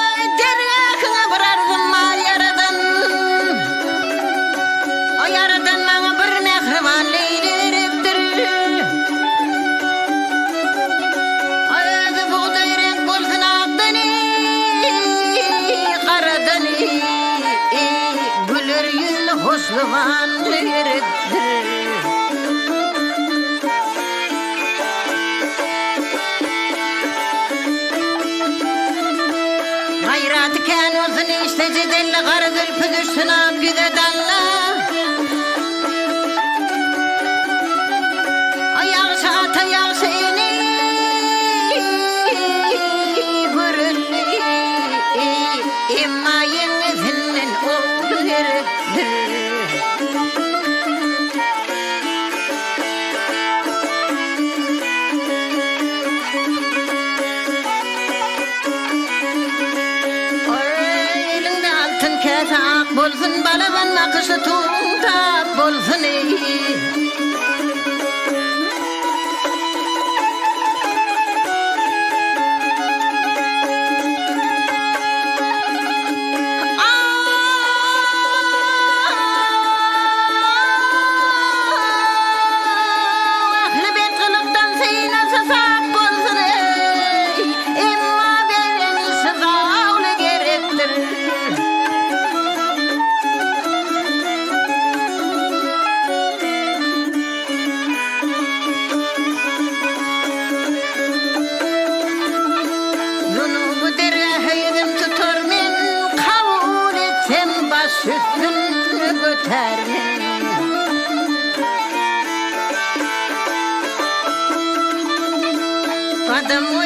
Aý, dergähiňe bir arzym bar, Ýaradan. O Ýaradan maňa bir mähriban Leýli beripdir. Özi bugdaý reňk bolsun akdan garadan Güler ýüzli hoşzybanly gerekdir. Gaýraty kän bolsun işde jedelli Gara zülpi düşsün ak ýüze dalla. Ýagşy ata, ýagşy ene görüldi, Emma ýeňňesinden ogly gerekdir. Eliňde altyn käse ak bolsun, Balaban nakyşly tuguň tap bolsun eý. Ähli bet gylykdan synasy sap bolsun eý, Emma begenişi zawly gerekdir. Zunuby dergähe ýüzüm tutar men, Kabul etsem baş üstünde götär men. Gadam.